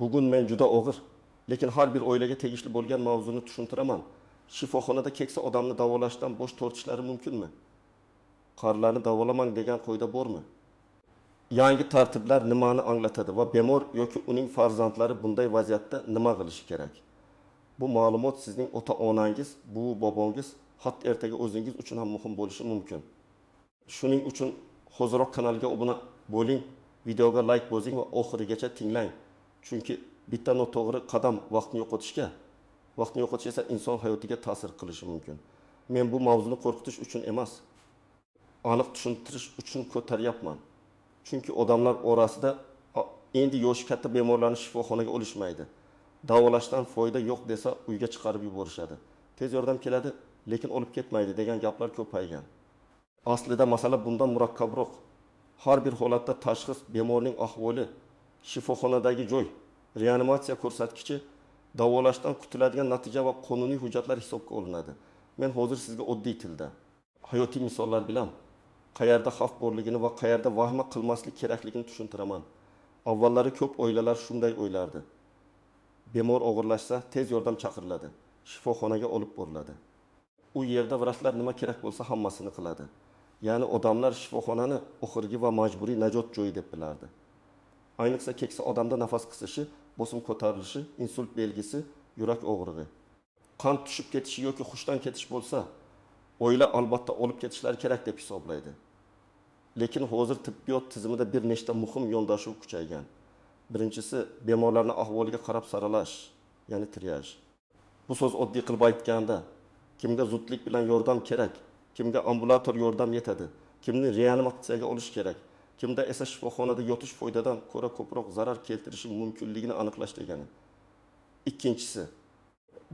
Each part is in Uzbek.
Bugun men juda og'ir, lekin har bir oilaga tegishli bo'lgan mavzuni tushuntiraman. Shifoxonada keksa odamni davolashdan bosh tortishlari mumkinmi? Qarilarni davolamang degan qoida bormi? Yangi tartiblar nimani anglatadi va bemor yoki uning farzandlari bunday vaziyatda nima qilishi kerak? Bu ma'lumot sizning ota-onangiz, buvi-bobongiz, hatto ertaga o'zingiz uchun ham muhim bo'lishi mumkin. Shuning uchun hoziroq kanalga obuna bo'ling, videoga like bosing va oxirigacha tinglang. Chunki bitta noto'g'ri qadam vaqtni yo'qotishga, vaqtni yo'qotish esa inson hayotiga ta'sir qilishi mumkin. Men bu mavzuni qo'rqitish uchun emas, aniq tushuntirish uchun ko'taryapman. Chunki odamlar orasida endi yoshi katta bemorlarni shifoxonaga olishmaydi. Davolashdan foyda yo'q desa uyga chiqarib yuborishadi. Tez yordam keladi, lekin olib ketmaydi degan gaplar ko'paygan. Aslida masala bundan murakkabroq. Har bir holatda tashxis, bemorning ahvoli, shifoxonadagi joy, reanimatsiya ko'rsatkichi, davolashdan kutiladigan natija va qonuniy hujjatlar hisobga olinadi. Men hozir sizga oddiy tilda, hayotiy misollar bilan qayerda xavf borligini va qayerda vahima qilmaslik kerakligini tushuntiraman. Avvallari ko'p oilalar shunday o'ylardi. Bemor og'irlashsa tez yordam chaqiriladi, shifoxonaga olib boriladi. U yerda vrachlar nima kerak bo'lsa hammasini qiladi. Ya'ni odamlar shifoxonani oxirgi va majburiy najot joyi deb bilardi. Ayniqsa keksa odamda nafas qisishi, bosim ko'tarilishi, insult belgisi, yurak og'rig'i, qon tushib ketishi yoki hushdan ketish bo'lsa, oila albatta olib ketishlari kerak deb hisoblaydi. Lekin hozir tibbiyot tizimida bir nechta muhim yondashuv kuchaygan. Birinchisi, bemorlarning ahvoliga qarab saralash, ya'ni triaj. Bu so'z oddiy qilib aytganda, kimga zudlik bilan yordam kerak, kimga ambulator yordam yetadi, kimni reanimatsiyaga olish kerak, kimda esa shifoxonada yotish foydadan ko'ra ko'proq zarar keltirishi mumkinligini aniqlash degani. Ikkinchisi,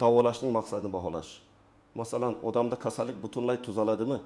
davolashning maqsadini baholash. Masalan, odamda kasallik butunlay tuzaladimi,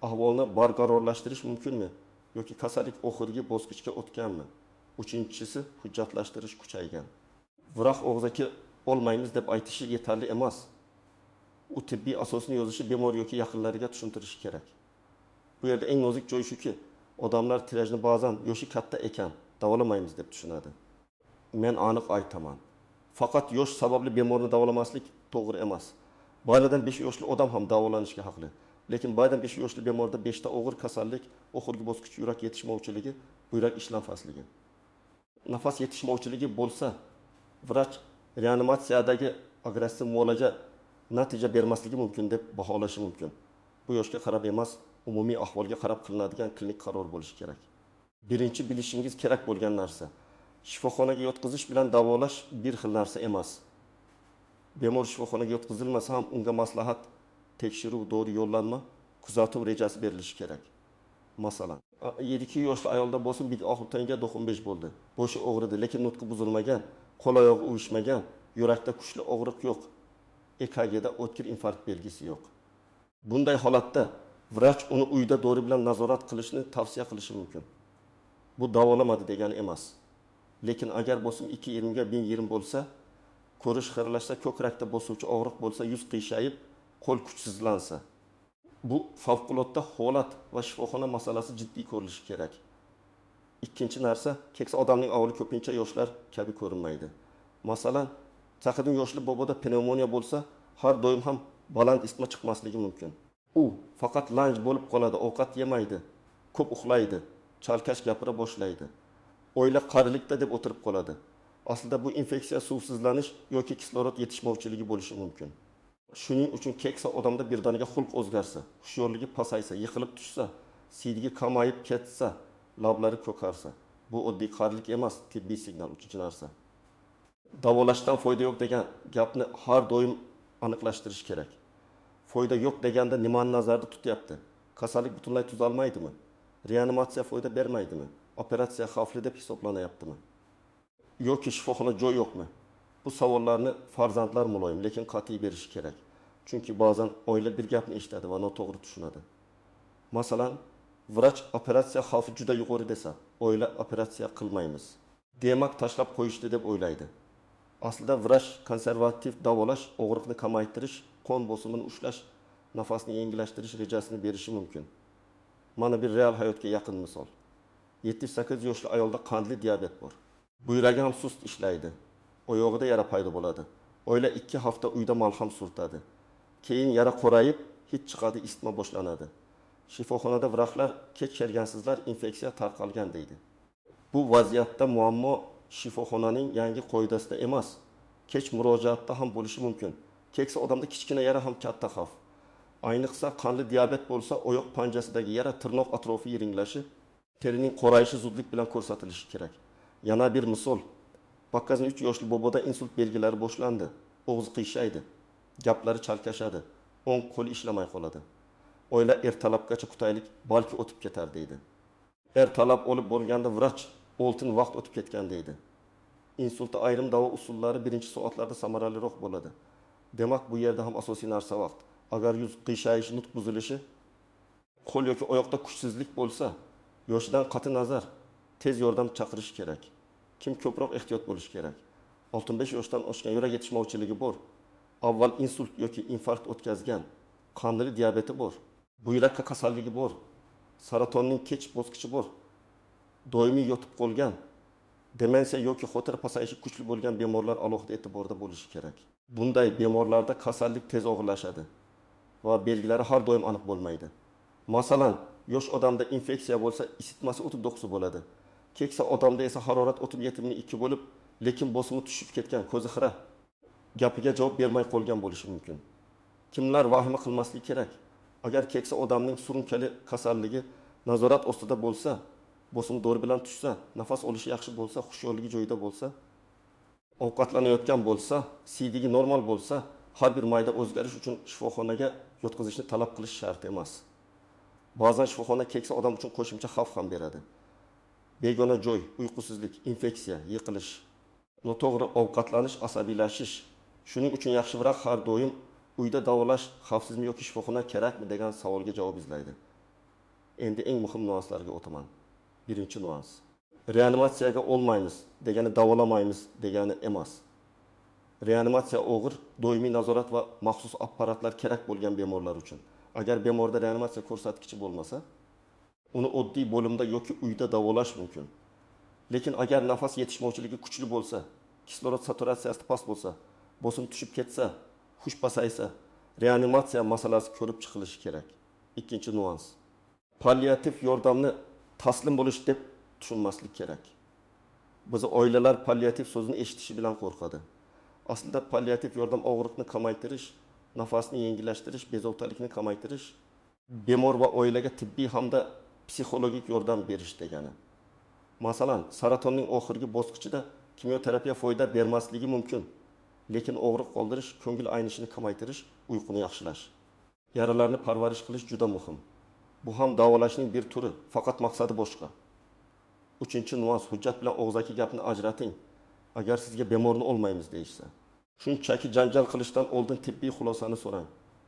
ahvolni barqarorlashtirish mumkinmi yoki kasallik oxirgi bosqichga o'tganmi? Uchinchisi, hujjatlashtirish kuchaygan. Vrach og'zaki olmaymiz deb aytishi yetarli emas. U tibbiy asosini yozishi, bemor yoki yaqinlariga tushuntirishi kerak. Bu yerda eng nozik joy shuki, odamlar tirajni ba'zan yoshi katta ekan, davolamaymiz deb tushunadi. Men aniq aytaman. Faqat yosh sababli bemorni davolamaslik to'g'ri emas. Ba'zidan 5 yoshli odam ham davolanishga haqli. Lekin ba'zidan 5 yoshli bemorda 5 ta og'ir kasallik, oxirgi bosqich yurak yetishmovchiligi, buyrak ishlanmasligi. Nafas yetishmovchiligi bo'lsa, vrach reanimatsiyadagi agressiv muolaja natija bermasligi mumkin deb baholashi mumkin. Bu yoshga qarab emas, umumiy ahvolga qarab qilinadigan klinik qaror bo'lishi kerak. Birinchi bilishingiz kerak bo'lgan narsa, shifoxonaga yotqizish bilan davolash bir xil narsa emas. Bemor shifoxonaga yotqizilmasa ham unga maslahat, tekshiruv, dori yo'llanma, kuzatuv rejasi berilishi kerak. Masalan, 72 yoshli ayolda bosim 1.95 bo'ldi. Boshi og'ridi, lekin nutqi buzilmagan, qo'l oyog'i uvishmagan, yurakda kuchli og'riq yo'q. EKGda o'tkir infarkt belgisi yo'q. Bunday holatda vrach uni uyda dori bilan nazorat qilishni tavsiya qilishi mumkin. Bu davolamadi degani emas. Lekin agar bosim 2.20 ga 1.20 bo'lsa, ko'rish xiralashsa, ko'krakda bosuvchi og'riq bo'lsa, yuz qiyshayib, qo'l kuchsizlansa, bu favqulodda holat va shifoxona masalasi jiddiy ko'rilishi kerak. Ikkinchi narsa, keksa odamning ahvoli ko'pincha yoshlar kabi ko'rinmaydi. Masalan, 80 yoshli boboda pnevmoniya bo'lsa, har doim ham baland isitma chiqmasligi mumkin. U faqat lanj bo'lib qoladi, ovqat yemaydi, ko'p uxlaydi, chalkash gapira boshlaydi. Oila qarilikda deb o'tirib qoladi. Aslida bu infeksiya, suvsizlanish yoki kislorod yetishmovchiligi bo'lishi mumkin. Shuning uchun keksa odamda birdaniga xulq o'zgarsa, hushyorligi pasaysa, yiqilib tushsa, siydigi kamayib ketsa, lablari ko'karsa, bu oddiy qarilik emas, tibbiy signal. Uchinchi narsa, davolashdan foyda yo'q degan gapni har doim aniqlashtirish kerak. Foyda yo'q deganda nimani nazarda tutyapti? Kasallik butunlay tuzalmaydimi? Reanimatsiya foyda bermaydimi? Operatsiya xavfli deb hisoblanyaptimi? Yoki shifoxona joy yo'qmi? Bu savollarni farzandlar muloyim, lekin qat'iy berishi kerak. Chunki ba'zan oila bir gapni eshitadi va noto'g'ri tushunadi. Masalan, vrach operatsiya xavfi juda yuqori desa, oila operatsiya qilmaymiz, demak tashlab qo'yishdi deb o'ylaydi. Aslida vrach konservativ davolash, og'riqni kamaytirish, qon bosimini ushlash, nafasni yengillashtirish rejasini berishi mumkin. Mana bir real hayotga yaqin misol. 78 yoshli ayolda qandli diabet bor. Buyragi ham sust ishlaydi. Oyog'ida yara paydo bo'ladi. Oila 2 hafta uyda malham surtadi. Keyin yara qorayib, hid chiqadi, isitma boshlanadi. Shifoxonada vrachlar kech kelgansizlar, infeksiya tarqalgan deydi. Bu vaziyatda muammo shifoxonaning yangi qoidasida emas, kech murojaatda ham bo'lishi mumkin. Keksa odamda kichkina yara ham katta xavf. Ayniqsa qandli diabet bo'lsa, oyoq panjasidagi yara, tirnoq atrofi yiringlashi, terining qorayishi zudlik bilan ko'rsatilishi kerak. Yana bir misol. 93 yoshli boboda insult belgilari boshlandi. Og'zi qiyshaydi, gaplari chalkashadi, o'ng qo'li ishlamay qoladi. Oila ertalabgacha kutaylik, balki o'tib ketar deydi. Ertalab olib borganda vrach oltin vaqt o'tib ketgan deydi. Insultda ayrim davo usullari birinchi soatlarda samaraliroq bo'ladi. Demak, bu yerda ham asosiy narsa vaqt. Agar yuz qiyshayishi, nutq buzilishi, qo'l yoki oyoqda kuchsizlik bo'lsa, yoshidan qat'i nazar tez yordam chaqirish kerak. Kim ko'proq ehtiyot bo'lish kerak? 65 yoshdan oshgan, yurak yetishmovchiligi bor, avval insult yoki infarkt o'tkazgan, qandli diabeti bor, buyrak kasalligi bor, saratonning kech bosqichi bor, doimiy yotib qolgan, demensiya yoki xotira pasayishi kuchli bo'lgan bemorlar alohida e'tiborda bo'lishi kerak. Bunday bemorlarda kasallik tez og'irlashadi va belgilari har doim aniq bo'lmaydi. Masalan, yosh odamda infeksiya bo'lsa, isitmasi 39 bo'ladi. Keksa odamda esa harorat 37,2 bo'lib, lekin bosimi tushib ketgan, ko'zi xira, gapiga javob bermay qolgan bo'lishi mumkin. Kimlar vahima qilmasligi kerak? Agar keksa odamning surunkali kasalligi nazorat ostida bo'lsa, bosim dori bilan tushsa, nafas olishi yaxshi bo'lsa, hushyorligi joyida bo'lsa, ovqatlanayotgan bo'lsa, siydigi normal bo'lsa, har bir mayda o'zgarish uchun shifoxonaga yotqizishni talab qilish shart emas. Ba'zan shifoxona keksa odam uchun qo'shimcha xavf ham beradi. Begona joy, uyqusizlik, infeksiya, yiqilish, noto'g'ri ovqatlanish, asabiylashish. Shuning uchun yaxshi vrach har doim uyda davolash xavfsizmi yoki shifoxona kerakmi degan savolga javob izlaydi. Endi eng muhim nuanslarga o'taman. Birinchi nuans. Reanimatsiyaga olmaymiz degani davolamaymiz degani emas. Reanimatsiya og'ir, doimiy nazorat va maxsus apparatlar kerak bo'lgan bemorlar uchun. Agar bemorda reanimatsiya ko'rsatkichi bo'lmasa, uni oddiy bo'limda yoki uyda davolash mumkin. Lekin agar nafas yetishmovchiligi kuchli bo'lsa, kislorod saturatsiyasi past bo'lsa, bosim tushib ketsa, hush pasaysa, reanimatsiya masalasi ko'rib chiqilishi kerak. Ikkinchi nuans. Palliativ yordamni taslim bo'lish deb tushunmaslik kerak. Biz oilalar palliativ so'zini eshitishi bilan qo'rqadi. Aslida palliativ yordam og'riqni kamaytirish, nafasni yengillashtirish, bezovtalikni kamaytirish, bemor va oilaga tibbiy hamda psixologik yordam berish degani. Masalan, saratonning oxirgi bosqichida kimyoterapiya foyda bermasligi mumkin, lekin og'riq qoldirish, ko'ngil aynishini kamaytirish, uyquni yaxshilash, yaralarni parvarish qilish juda muhim. Bu ham davolashning bir turi, faqat maqsadi boshqa. Uchinchi nuans, hujjat bilan og'zaki gapni ajrating. Agar sizga bemorni olmaymiz deyishsa, shunchaki janjal qilishdan oldin tibbiy xulosani so'rang.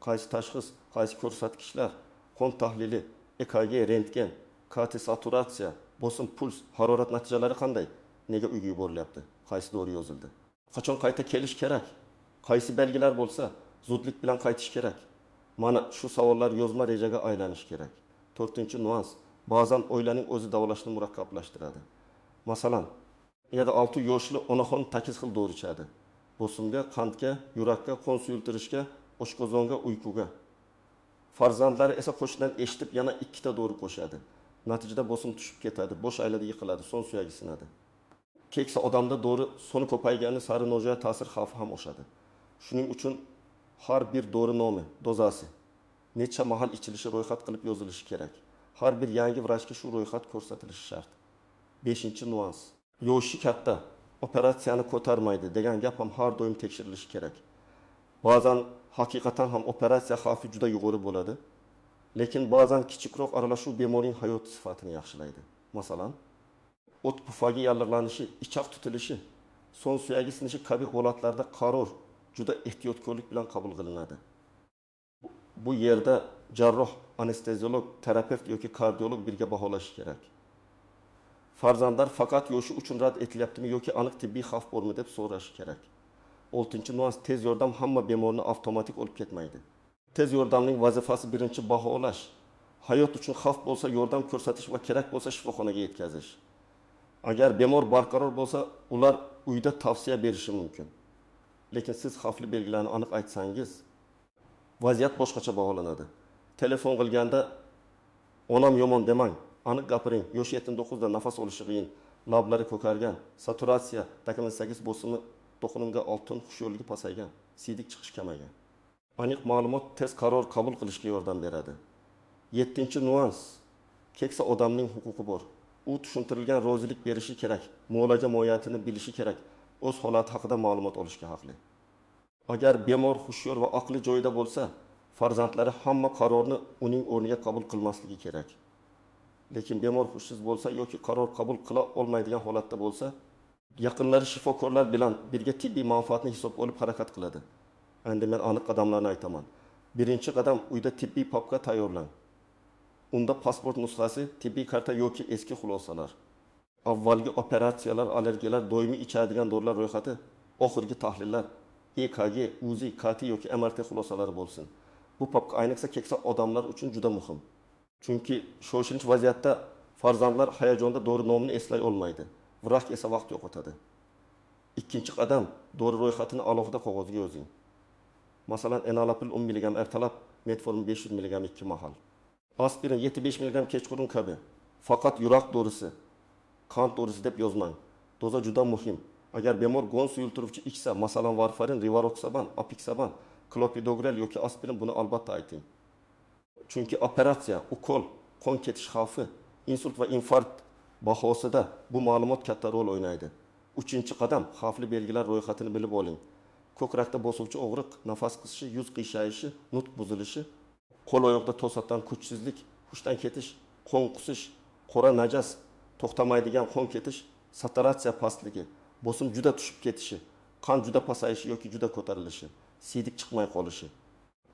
Qaysi tashxis, qaysi ko'rsatkichlar, qon tahlili, EKG, rentgen, KT saturatsiya, bosim, puls, harorat natijalari qanday? Nega uyga yuborilyapti? Qaysi dori yozildi? Qachon qayta kelish kerak? Qaysi belgilar bo'lsa, zudlik bilan qaytish kerak? Mana shu savollar yozma rejaga aylanishi kerak. To'rtinchi nuans, ba'zan oilaning o'zi davolashni murakkablashtiradi. Masalan, 6 yoshli onaxon 8 xil dori ichadi. Bosimga, qandga, yurakka, qon suyultirishga, oshqozonga, uyquga. Farzandlari esa qo'shnidan eshitib yana 2 ta dori qo'shadi. Natijada bosim tushib ketadi, bosh ayladi, yiqiladi, so'ng suyagi sinadi. Keksa odamda dori soni ko'paygani sari nojo'ya ta'sir xavfi ham oshadi. Shuning uchun har bir dori nomi, dozasi, necha mahal ichilishi ro'yxat qilib yozilishi kerak. Har bir yangi vrachga shu ro'yxat ko'rsatilishi shart. 5-nuans. Yoshi katta, operatsiyani ko'tarmaydi degan gap ham har doim tekshirilishi kerak. Ba'zan haqiqatan ham operatsiya xavfi juda yuqori bo'ladi. Lekin ba'zan kichikroq aralashuv bemorning hayot sifatini yaxshilaydi. Masalan, o't pufagi yallig'lanishi, ichoq tutilishi, so'ng suyagi sinishi kabi holatlarda qaror juda ehtiyotkorlik bilan qabul qilinadi. Bu yerda jarroh, anesteziolog, terapevt yoki kardiolog birga baholashi kerak. Farzandlar faqat yoshi uchun rad etilyaptimi yoki aniq tibbiy xavf bormi deb so'rashi kerak. 6-nuans, tez yordam hamma bemorni avtomatik olib ketmaydi. Tez yordamning vazifasi birinchi baholash, hayot uchun xavf bo'lsa yordam ko'rsatish va kerak bo'lsa shifoxonaga yetkazish. Agar bemor barqaror bo'lsa, ular uyda tavsiya berishi mumkin. Lekin siz xavfli belgilarni aniq aytsangiz, vaziyat boshqacha baholanadi. Telefon qilganda onam yomon demang, aniq gapiring. Yoshi 79 da, nafas olishi qiyin, lablari ko'kargan, saturatsiya 8 bosimi to'qimga oltin, hushyorligi pasaygan, siydik chiqish kamaygan. Aniq ma'lumot tez qaror qabul qilishga yordam beradi. 7-nyuans. Keksa odamning huquqi bor. U tushuntirilgan rozilik berishi kerak, muolaja mohiyatini bilishi kerak, o'z holati haqida ma'lumot olishga haqli. Agar bemor hushyor va aqli joyida bo'lsa, farzandlari hamma qarorni uning o'rniga qabul qilmasligi kerak. Lekin bemor hushsiz bo'lsa yoki qaror qabul qila olmaydigan holatda bo'lsa, yaqinlari shifokorlar bilan birga tibbiy manfaatni hisobga olib harakat qiladi. Endi men aniq qadamlarni aytaman. 1-qadam, uyda tibbiy papka tayyorlang. Unda pasport nusxasi, tibbiy karta yoki eski xulosalar, avvalgi operatsiyalar, allergiyalar, doimiy ichadigan dorilar ro'yxati, oxirgi tahlillar, EKG, UZI, KT yoki MRT xulosalari bo'lsin. Bu papka ayniqsa keksa odamlar uchun juda muhim. Chunki shoshilinch vaziyatda farzandlar hayajonda dori nomini eslay olmaydi. Vrach esa vaqt yo'qotadi. 2-qadam, dori ro'yxatini alohida qog'ozga yozing. Masalan, enalapril 10 mg ertalab, metformin 500 mg 2 mahal. Aspirin 75 mg kechqurun kabi. Faqat yurak dorisi, qand dorisi deb yozmang. Doza juda muhim. Agar bemor qon suyultiruvchi ichsa, masalan varfarin, rivaroksaban, apiksaban, klopidogrel yoki aspirin, buni albatta ayting. Chunki operatsiya, ukol, qon ketish xavfi, insult va infarkt bahosida bu ma'lumot katta rol o'ynaydi. 3-qadam, xavfli belgilar ro'yxatini bilib oling. Ko'krakda bosuvchi og'riq, nafas qisishi, yuz qiyshayishi, nutq buzilishi, qo'l oyoqda to'satdan kuchsizlik, hushdan ketish, qon qusish, qora najas, to'xtamaydigan qon ketish, saturatsiya pastligi, bosim juda tushib ketishi, qon juda pasayishi yoki juda ko'tarilishi, siydik chiqmay qolishi,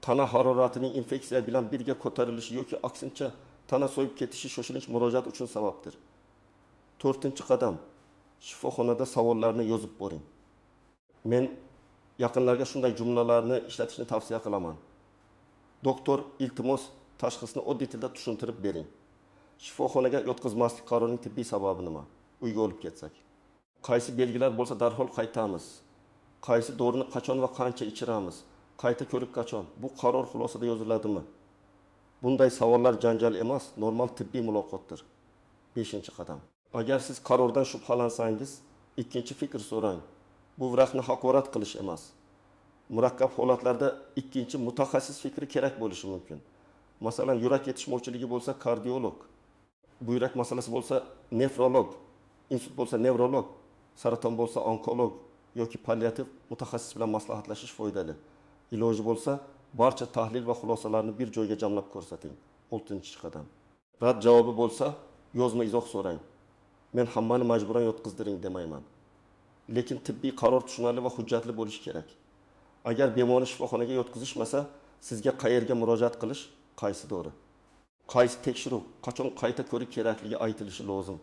tana haroratining infeksiya bilan birga ko'tarilishi yoki aksincha tana so'yib ketishi shoshilinch murojaat uchun sababdir. 4-qadam, shifoxonada savollarni yozib boring. Men yaqinlarga shunday jumlalarni ishlatishni tavsiya qilaman. Doktor, iltimos, tashxisni oddiy tilda tushuntirib bering. Shifoxonaga yotqizmaslik qarorining tibbiy sababi nima? Uyga olib ketsak. Qaysi belgilar bo'lsa darhol qaytamiz. Qaysi dorini qachon va qancha ichiramiz? Qayta ko'rib qachon? Bu qaror xulosada yoziladimi? Bunday savollar janjal emas, normal tibbiy muloqotdir. 5-qadam. Agar siz qarordan shubhalansangiz, ikkinchi fikr so'rang. Bu vrachni haqorat qilish emas. Murakkab holatlarda ikkinchi mutaxassis fikri kerak bo'lishi mumkin. Masalan, yurak yetishmovchiligi bo'lsa kardiolog, buyrak masalasi bo'lsa nefrolog, insult bo'lsa nevrolog, saraton bo'lsa onkolog yoki palliativ mutaxassis bilan maslahatlashish foydali. Iloji bo'lsa, barcha tahlil va xulosalarni bir joyga jamlab ko'rsating. 6-qadam. Rad javobi bo'lsa, yozma izoh so'rang. Men hammani majburan yotqizdiring demayman. Lekin tibbiy qaror tushunarli va hujjatli bo'lishi kerak. Agar bemorni shifoxonaga yotqizishmasa, sizga qayerga murojaat qilish, qaysi dori, qaysi tekshiruv, qachon qayta ko'rik kerakligi aytilishi lozim.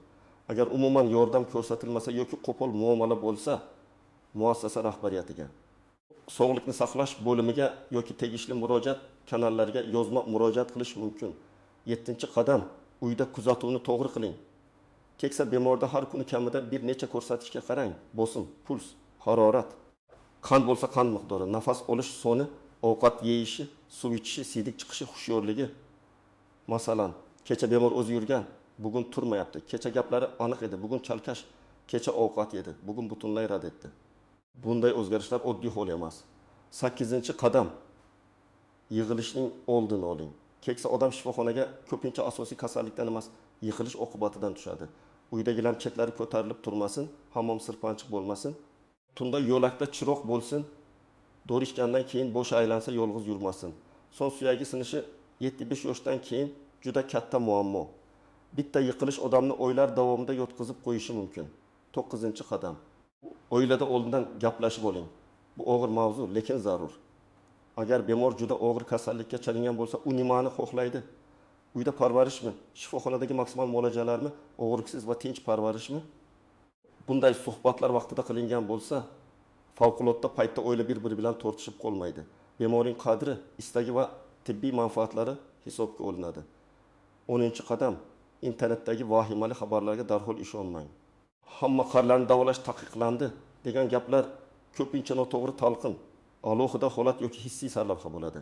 Agar umuman yordam ko'rsatilmasa yoki qo'pol muomala bo'lsa, muassasa rahbariyatiga, sog'liqni saqlash bo'limiga yoki tegishli murojaat kanallariga yozma murojaat qilish mumkin. 7-qadam, uyda kuzatuvni to'g'ri qiling. Keksa bemorda har kuni kamida bir necha ko'rsatishga qarang. Bosim, puls, harorat, qand bo'lsa qand miqdori, nafas olish soni, ovqat yeyishi, suv ichishi, siydik chiqishi, hushyorligi. Masalan, kecha bemor o'zi yurgan, bugun turmayapti. Kecha gaplari aniq edi, bugun chalkash. Kecha ovqat yedi, bugun butunlay rad etdi. Bunday o'zgarishlar oddiy hol emas. 8-qadam, yig'ilishning oldini oling. Keksa odam shifoxonaga ko'pincha asosiy kasallikdan emas, yiqilish oqibatidan tushadi. Uydagilar chetlari ko'tarilib turmasin, hammom sirpanchiq bo'lmasin. Tunda yo'lakda chiroq bo'lsin, dori ichgandan keyin bosh aylansa yolg'iz yurmasin. Son suyagi sinishi 75 yoshdan keyin juda katta muammo. Bitta yiqilish odamni oylar davomida yotqizib qo'yishi mumkin. 9-qadam. Oilada oldindan gaplashib oling. Bu og'ir mavzu, lekin zarur. Agar bemor juda og'ir kasallikka chalingan bo'lsa, u nimani xohlaydi? Uyda parvarishmi? Shifoxonadagi maksimal muolajalarmi? Og'riqsiz va tinch parvarishmi? Bunday suhbatlar vaqtida qilingan bo'lsa, favqulodda paytda oila bir-biri bilan tortishib qolmaydi. Bemorning qadri, istagi va tibbiy manfaatlari hisobga olinadi. 10-qadam. Internetdagi vahimali xabarlarga darhol ishonmang. Hamma qarilarni davolash taqiqlandi degan gaplar ko'pincha noto'g'ri talqin, alohida holat yoki hissiy sarlavha bo'ladi.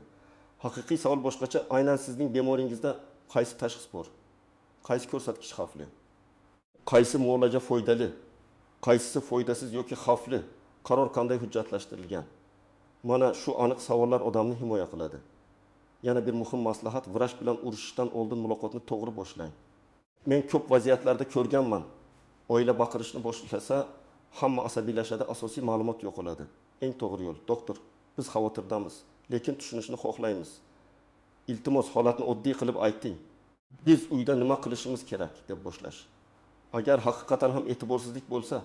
Haqiqiy savol boshqacha: aynan sizning bemoringizda qaysi tashxis bor? Qaysi ko'rsatkich xavfli? Qaysi muolaja foydali? Qaysisi foydasiz yoki xavfli? Qaror qanday hujjatlashtirilgan? Mana shu aniq savollar odamni himoya qiladi. Yana bir muhim maslahat: vrach bilan urushishdan oldin muloqotni to'g'ri boshlang. Men ko'p vaziyatlarda ko'rganman: oila baqirishni boshlasa, hamma asabiylashadi, asosiy ma'lumot yo'qoladi. Eng to'g'ri yo'l: Doktor, biz xavotirdamiz, lekin tushunishni xohlaymiz. Iltimos, holatni oddiy qilib ayting. Biz uyda nima qilishimiz kerak? Deb boshlash. Agar haqiqatan ham e'tiborsizlik bo'lsa,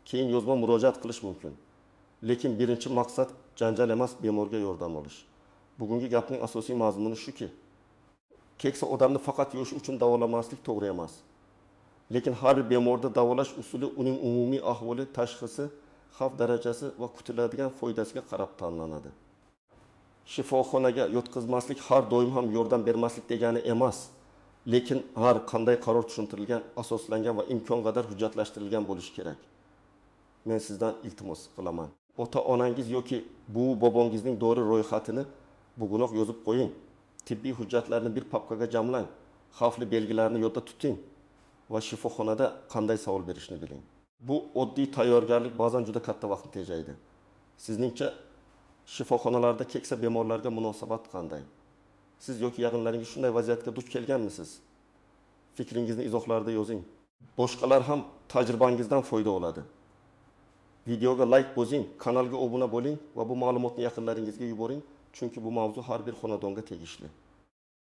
keyin yozma murojaat qilish mumkin. Lekin birinchi maqsad janjal emas, bemorga yordam olish. Bugungi gapning asosiy mazmuni shuki, keksa odamni faqat yoshi uchun davolamaslik to'g'ri emas. Lekin har bir bemorda davolash usuli uning umumiy ahvoli, tashxisi, xavf darajasi va kutiladigan foydasiga qarab tanlanadi. Shifoxonaga yotqizmaslik har doim ham yordam bermaslik degani emas. Lekin har qanday qaror tushuntirilgan, asoslangan va imkon qadar hujjatlashtirilgan bo'lishi kerak. Men sizdan iltimos qilaman. Ota-onangiz yoki buvi bobongizning dori ro'yxatini bugunoq yozib qo'ying. Tibbiy hujjatlarni bir papkaga jamlang. Xavfli belgilarni yodda tuting va shifoxonada qanday savol berishni biling. Bu oddiy tayyorgarlik ba'zan juda katta vaqtni tejaydi. Sizningcha, shifoxonalarda keksa bemorlarga munosabat qanday? Siz yoki yaqinlaringiz shunday vaziyatga duch kelganmisiz? Fikringizni izohlarda yozing. Boshqalar ham tajribangizdan foyda oladi. Videoga layk bosing, kanalga obuna bo'ling va bu ma'lumotni yaqinlaringizga yuboring, chunki bu mavzu har bir xonadonga tegishli.